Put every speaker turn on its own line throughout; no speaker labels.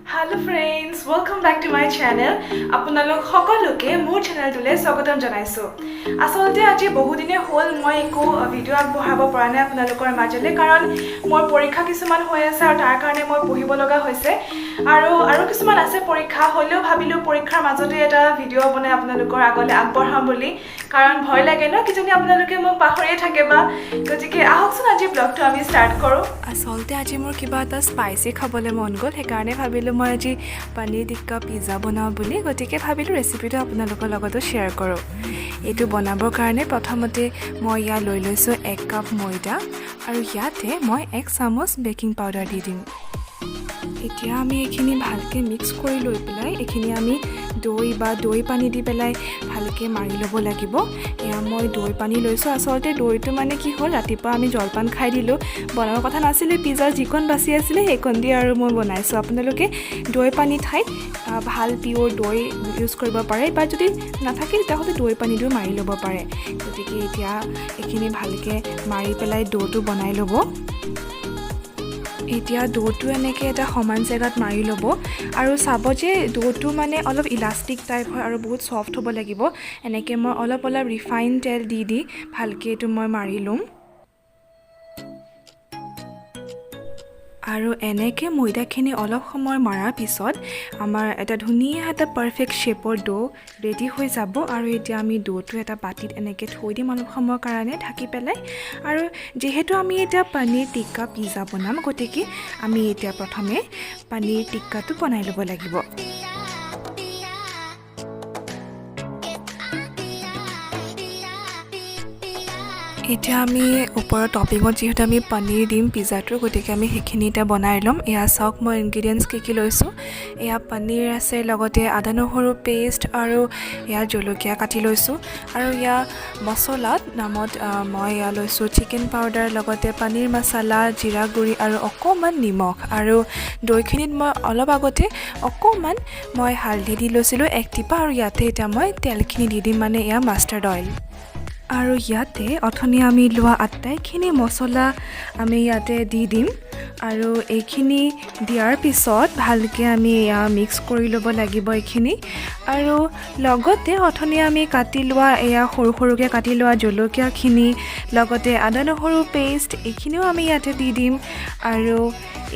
Hello friends, welcome back to my channel. আপোনালোক সকলোকে মোৰ চেনেলটোলৈ স্বাগতম জনাইছোঁ। আচলতে আজি বহুদিনে হ'ল, মই একো ভিডিঅ' আগবঢ়াব পৰা নাই আপোনালোকৰ মাজলৈ, কাৰণ মোৰ পৰীক্ষা কিছুমান হৈ আছে আৰু তাৰ কাৰণে মই পঢ়িব লগা হৈছে আৰু কিছুমান আছে পৰীক্ষা। হ'লেও ভাবিলোঁ পৰীক্ষাৰ মাজতে এটা ভিডিঅ' বনাই আপোনালোকৰ আগলৈ আগবঢ়াম বুলি, কাৰণ ভয় লাগে ন, কিজানি আপোনালোকে মোক পাহৰিয়ে থাকে বা। গতিকে আহকচোন, আজি ব্লগটো আমি ষ্টাৰ্ট কৰোঁ। আচলতে আজি মোৰ কিবা এটা স্পাইচি খাবলৈ মন গ'ল, সেইকাৰণে ভাবিলোঁ মই আজি পনীৰ টিক্কা পিজ্জা বনাওঁ বুলি। গতিকে ভাবিলোঁ ৰেচিপিটো আপোনালোকৰ লগতো শ্বেয়াৰ কৰোঁ। এইটো বনাবৰ কাৰণে প্ৰথমতে মই ইয়াত লৈ লৈছোঁ 1 কাপ ময়দা আৰু ইয়াতে মই 1 চামুচ বেকিং পাউডাৰ দি দিম। এতিয়া আমি এইখিনি ভালকৈ মিক্স কৰি লৈ পেলাই এইখিনি আমি দৈ বা দৈ পানী দি পেলাই ভালকৈ মাৰি ল'ব লাগিব। এয়া মই দৈ পানী লৈছোঁ। আচলতে দৈটো মানে কি হ'ল, ৰাতিপুৱা আমি জলপান খাই দিলোঁ, বনাব কথা নাছিলে। পিজ্জাৰ যিকণ বাচি আছিলে, সেইকণ দি আৰু মই বনাইছোঁ। আপোনালোকে দৈ পানী ঠাইত ভাল পিয়'ৰ দৈ ইউজ কৰিব পাৰে বা যদি নাথাকে, তেতিয়াহ'লে দৈ পানী দিও মাৰি ল'ব পাৰে। গতিকে এতিয়া এইখিনি ভালকৈ মাৰি পেলাই দৈটো বনাই ল'ব। এতিয়া দৈটো এনেকৈ এটা সমান জেগাত মাৰি ল'ব আৰু চাব যে দৈটো মানে অলপ ইলাষ্টিক টাইপ হয় আৰু বহুত ছফ্ট হ'ব লাগিব। এনেকৈ মই অলপ অলপ ৰিফাইন তেল দি দি ভালকৈ এইটো মই মাৰি ল'ম। আৰু এনেকৈ ময়দাখিনি অলপ সময় মৰাৰ পিছত আমাৰ এটা ধুনীয়া এটা পাৰফেক্ট শ্বেপৰ দৌ ৰেডি হৈ যাব। আৰু এতিয়া আমি দৌটো এটা বাতিত এনেকৈ থৈ দিম অলপ সময়ৰ কাৰণে ঢাকি পেলাই। আৰু যিহেতু আমি এতিয়া পনীৰ টিক্কা পিজ্জা বনাম, গতিকে আমি এতিয়া প্ৰথমে পনীৰ টিক্কাটো বনাই ল'ব লাগিব। এতিয়া আমি ওপৰৰ টপিঙত যিহেতু আমি পনীৰ দিম পিজ্জাটোৰ, গতিকে আমি সেইখিনি এতিয়া বনাই ল'ম। এয়া চাওক, মই ইনগ্ৰিডিয়েণ্টছ কি কি লৈছোঁ। এয়া পনীৰ আছে, লগতে আদা নহৰু পেষ্ট আৰু এয়া জলকীয়া কাটি লৈছোঁ। আৰু এয়া মছলাত নামত মই এয়া লৈছোঁ চিকেন পাউডাৰ, লগতে পনীৰ মছলা, জিৰা গুড়ি আৰু অকণমান নিমখ। আৰু দৈখিনিত মই অলপ আগতে অকণমান মই হালধি দি লৈছিলোঁ এক টিপা। আৰু ইয়াতে এতিয়া মই তেলখিনি দি দিম, মানে এয়া মাষ্টাৰ্ড অইল। আৰু ইয়াতে অথনি আমি লোৱা আটাইখিনি মছলা আমি ইয়াতে দি দিম। আৰু এইখিনি দিয়াৰ পিছত ভালকৈ আমি এয়া মিক্স কৰি ল'ব লাগিব এইখিনি। আৰু লগতে অথনি আমি কাটি লোৱা, এয়া সৰু সৰুকৈ কাটি লোৱা জলকীয়াখিনি, লগতে আদা নহৰু পেষ্ট, এইখিনিও আমি ইয়াতে দি দিম। আৰু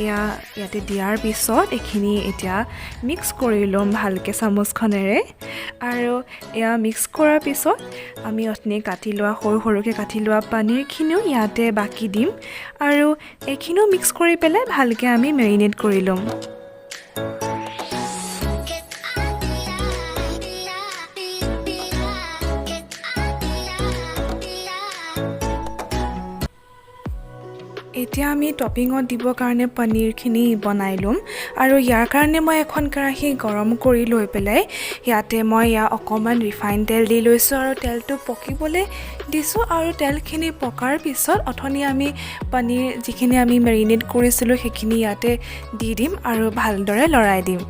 এয়া ইয়াতে দিয়াৰ পিছত এইখিনি এতিয়া মিক্স কৰি ল'ম ভালকৈ চামুচখনেৰে। আৰু এয়া মিক্স কৰাৰ পিছত আমি অথনি কাটি লোৱা, সৰু সৰুকৈ কাটি লোৱা পনীৰখিনিও ইয়াতে বাকি দিম আৰু এইখিনিও মিক্স কৰি পেলাই ভালকৈ আমি মেৰিনেট কৰি ল'ম। এতিয়া আমি টপিঙত দিবৰ কাৰণে পনীৰখিনি বনাই ল'ম। আৰু ইয়াৰ কাৰণে মই এখন কেৰাহী গৰম কৰি লৈ পেলাই ইয়াতে মই ইয়াৰ অকণমান ৰিফাইন তেল দি লৈছোঁ আৰু তেলটো পকিবলৈ দিছোঁ। আৰু তেলখিনি পকাৰ পিছত অথনি আমি পনীৰ যিখিনি আমি মেৰিনেট কৰিছিলোঁ, সেইখিনি ইয়াতে দি দিম আৰু ভালদৰে লৰাই দিম।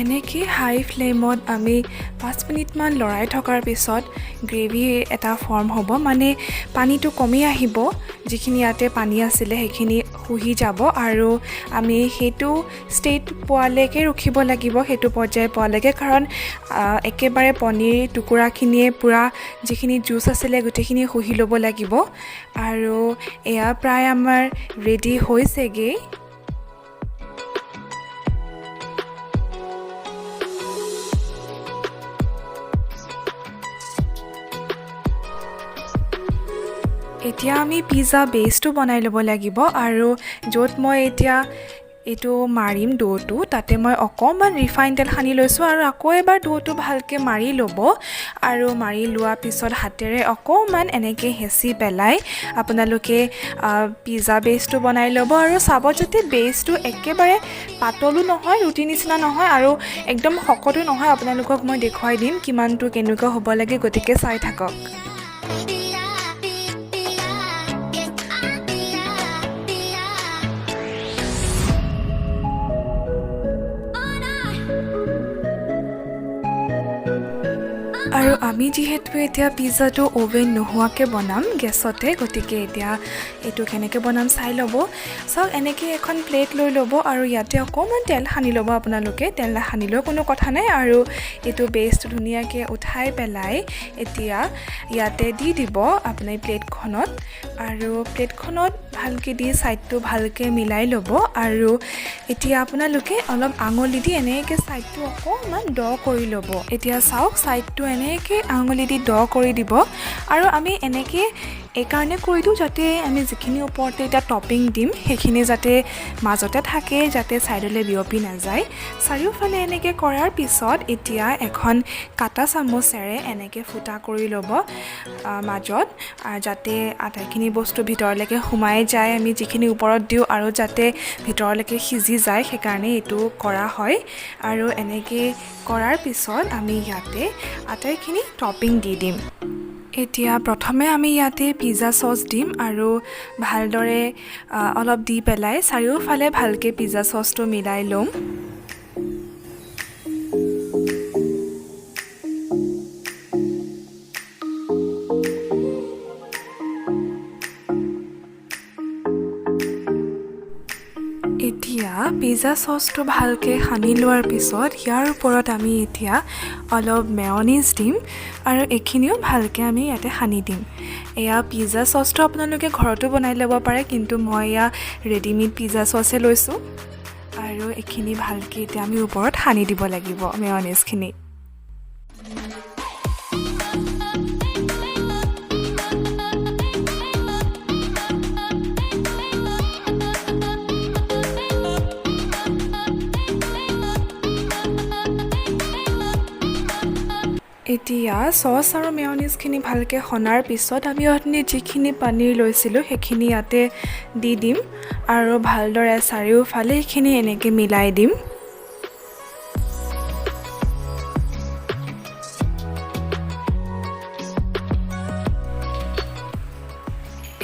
এনেকৈ হাই ফ্লেমত আমি 5 মিনিটমান লৰাই থকাৰ পিছত গ্ৰেভি এটা ফৰ্ম হ'ব, মানে পানীটো কমি আহিব। যিখিনি ইয়াতে পানী আছিলে, সেইখিনি শুহি যাব আৰু আমি সেইটো ষ্টেট পোৱালৈকে ৰখিব লাগিব, সেইটো পৰ্যায় পোৱালৈকে, কাৰণ একেবাৰে পনীৰ টুকুৰাখিনিয়ে পূৰা যিখিনি জুচ আছিলে, গোটেইখিনি শুহি ল'ব লাগিব। আৰু এয়া প্ৰায় আমাৰ ৰেডি হৈছেগৈ। এতিয়া আমি পিজ্জা বেছটো বনাই ল'ব লাগিব। আৰু য'ত মই এতিয়া এইটো মাৰিম দৌটো, তাতে মই অকণমান ৰিফাইন তেল সানি লৈছোঁ আৰু আকৌ এবাৰ দৌটো ভালকৈ মাৰি ল'ব। আৰু মাৰি লোৱাৰ পিছত হাতেৰে অকণমান এনেকৈ হেঁচি পেলাই আপোনালোকে পিজ্জা বেছটো বনাই ল'ব। আৰু চাব যাতে বেছটো একেবাৰে পাতলো নহয়, ৰুটি নিচিনা নহয় আৰু একদম শকতো নহয়। আপোনালোকক মই দেখুৱাই দিম কিমানটো কেনেকুৱা হ'ব লাগে, গতিকে চাই থাকক। আৰু আমি যিহেতু এতিয়া পিজ্জাটো অ'ভেন নোহোৱাকৈ বনাম, গেছতে, গতিকে এতিয়া এইটো কেনেকৈ বনাম চাই ল'ব। চাওক, এনেকৈ এখন প্লেট লৈ ল'ব আৰু ইয়াতে অকণমান তেল সানি ল'ব। আপোনালোকে তেল নাসানিলেও কোনো কথা নাই। আৰু এইটো বেছটো ধুনীয়াকৈ উঠাই পেলাই এতিয়া ইয়াতে দি দিব আপুনি প্লেটখনত, আৰু প্লেটখনত ভালকৈ দি ছাইডটো ভালকৈ মিলাই ল'ব। আৰু এতিয়া আপোনালোকে অলপ আঙুলি দি এনেকৈ ছাইডটো অকণমান দ কৰি ল'ব। এতিয়া চাওক, ছাইডটো এনেকৈ আঙুলি দি দ কৰি দিব। আৰু আমি এনেকৈ এইকাৰণে কৰি দিওঁ যাতে আমি যিখিনি ওপৰতে এতিয়া টপিং দিম, সেইখিনি যাতে মাজতে থাকে, যাতে ছাইডলৈ বিয়পি নাযায়। চাৰিওফালে এনেকৈ কৰাৰ পিছত এতিয়া এখন কাটা চামুচেৰে এনেকৈ ফুটা কৰি ল'ব মাজত, যাতে আটাইখিনি বস্তু ভিতৰলৈকে সোমাই যায় আমি যিখিনি ওপৰত দিওঁ, আৰু যাতে ভিতৰলৈকে সিজি যায়, সেইকাৰণে এইটো কৰা হয়। আৰু এনেকৈ কৰাৰ পিছত আমি ইয়াতে আটাইখিনি টপিং দি দিম। এতিয়া প্ৰথমে আমি ইয়াতে পিজ্জা চচ দিম আৰু ভালদৰে অলপ দি পেলাই চাৰিওফালে ভালকৈ পিজ্জা চচটো মিলাই ল'ম। এতিয়া পিজ্জা চচটো ভালকৈ সানি লোৱাৰ পিছত ইয়াৰ ওপৰত আমি এতিয়া অলপ মেয়নিজ দিম আৰু এইখিনিও ভালকৈ আমি ইয়াতে সানি দিম। এয়া পিজ্জা চচটো আপোনালোকে ঘৰতো বনাই ল'ব পাৰে, কিন্তু মই এয়া ৰেডিমেড পিজ্জা চচে লৈছোঁ। আৰু এইখিনি ভালকৈ এতিয়া আমি ওপৰত সানি দিব লাগিব মেয়নিজখিনি। এতিয়া চচ আৰু মেয়নিজখিনি ভালকৈ সনাৰ পিছত আমি অথনি যিখিনি পনীৰ লৈছিলোঁ, সেইখিনি ইয়াতে দি দিম আৰু ভালদৰে চাৰিওফালে সেইখিনি এনেকৈ মিলাই দিম।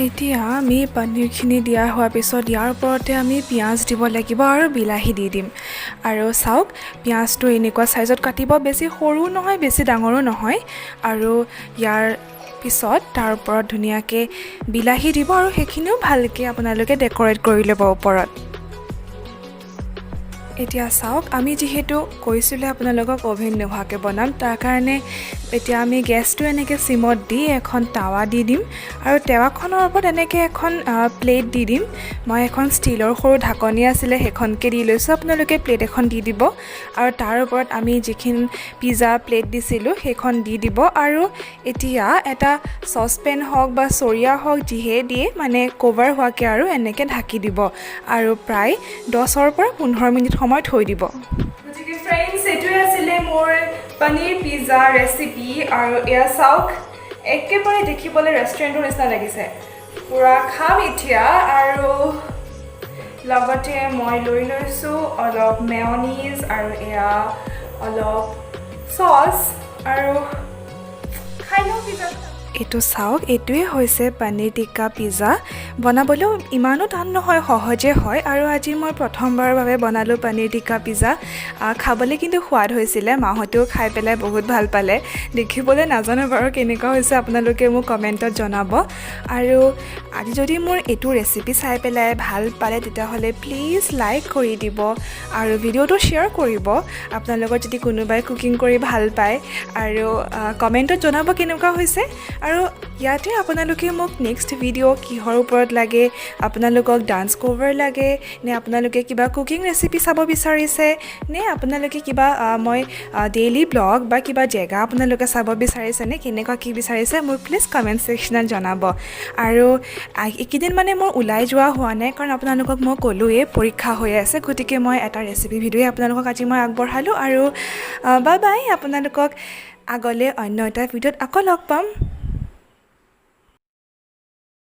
এতিয়া আমি পনীৰখিনি দিয়া হোৱাৰ পিছত ইয়াৰ ওপৰতে আমি পিঁয়াজ দিব লাগিব আৰু বিলাহী দি দিম। আৰু চাওক, পিঁয়াজটো এনেকুৱা চাইজত কাটিব, বেছি সৰুও নহয়, বেছি ডাঙৰো নহয়। আৰু ইয়াৰ পিছত তাৰ ওপৰত ধুনীয়াকৈ বিলাহী দিব আৰু সেইখিনিও ভালকৈ আপোনালোকে ডেক'ৰেট কৰি ল'ব ওপৰত। এতিয়া চাওক, আমি যিহেতু কৈছিলোঁ আপোনালোকক অ'ভেন নোহোৱাকৈ বনাম, তাৰ কাৰণে এতিয়া আমি গেছটো এনেকৈ চিমত দি এখন টাৱা দি দিম আৰু টাৱাখনৰ ওপৰত এনেকৈ এখন প্লেট দি দিম। মই এখন ষ্টীলৰ সৰু ঢাকনি আছিলে, সেইখনকে দি লৈছোঁ। আপোনালোকে প্লেট এখন দি দিব আৰু তাৰ ওপৰত আমি যিখিনি পিজ্জা প্লেট দিছিলোঁ, সেইখন দি দিব। আৰু এতিয়া এটা চচপেন হওক বা চৰিয়া হওক, যিহে দিয়ে মানে কভাৰ হোৱাকৈ আৰু এনেকৈ ঢাকি দিব আৰু প্ৰায় 10ৰ পৰা 15 মিনিট সময় থৈ দিব। গতিকে ফ্ৰেণ্ডছ, এইটোৱে আছিলে মোৰ পনীৰ পিজ্জা ৰেচিপি। আৰু এয়া চাওক, একেবাৰে দেখিবলৈ ৰেষ্টুৰেণ্টৰ নিচিনা লাগিছে। পূৰা খাম এতিয়া। আৰু লগতে মই লৈ লৈছোঁ অলপ মেয়নিজ আৰু এয়া অলপ চচ আৰু খাই লওঁ পিজ্জা। এইটো চাওক, এইটোৱে হৈছে পনীৰ টিক্কা পিজ্জা। বনাবলৈও ইমানো টান নহয়, সহজে হয়। আৰু আজি মই প্ৰথমবাৰৰ বাবে বনালোঁ পনীৰ টিক্কা পিজ্জা। খাবলৈ কিন্তু সোৱাদ হৈছিলে, মাহঁতেও খাই পেলাই বহুত ভাল পালে। দেখিবলৈ নাজানো বাৰু কেনেকুৱা হৈছে, আপোনালোকে মোক কমেণ্টত জনাব। আৰু আজি যদি মোৰ এইটো ৰেচিপি চাই পেলাই ভাল পালে, তেতিয়াহ'লে প্লিজ লাইক কৰি দিব আৰু ভিডিঅ'টো শ্বেয়াৰ কৰিব আপোনালোকৰ যদি কোনোবাই কুকিং কৰি ভাল পায়। আৰু কমেণ্টত জনাব কেনেকুৱা হৈছে। আৰু ইয়াতে আপোনালোকে মোক নেক্সট ভিডিঅ' কিহৰ ওপৰত লাগে, আপোনালোকক ডান্স কভাৰ লাগে নে আপোনালোকে কিবা কুকিং ৰেচিপি চাব বিচাৰিছে নে আপোনালোকে কিবা মই ডেইলি ব্লগ বা কিবা জেগা আপোনালোকে চাব বিচাৰিছে নে কেনেকুৱা কি বিচাৰিছে, মোক প্লিজ কমেণ্ট ছেকশ্যনত জনাব। আৰু এইকেইদিন মানে মোৰ ওলাই যোৱা হোৱা নাই, কাৰণ আপোনালোকক মই ক'লোৱেই পৰীক্ষা হৈ আছে। গতিকে মই এটা ৰেচিপি ভিডিঅ'ই আপোনালোকক আজি মই আগবঢ়ালোঁ। আৰু বাই বাই, আপোনালোকক আগলৈ অন্য এটা ভিডিঅ'ত আকৌ লগ পাম।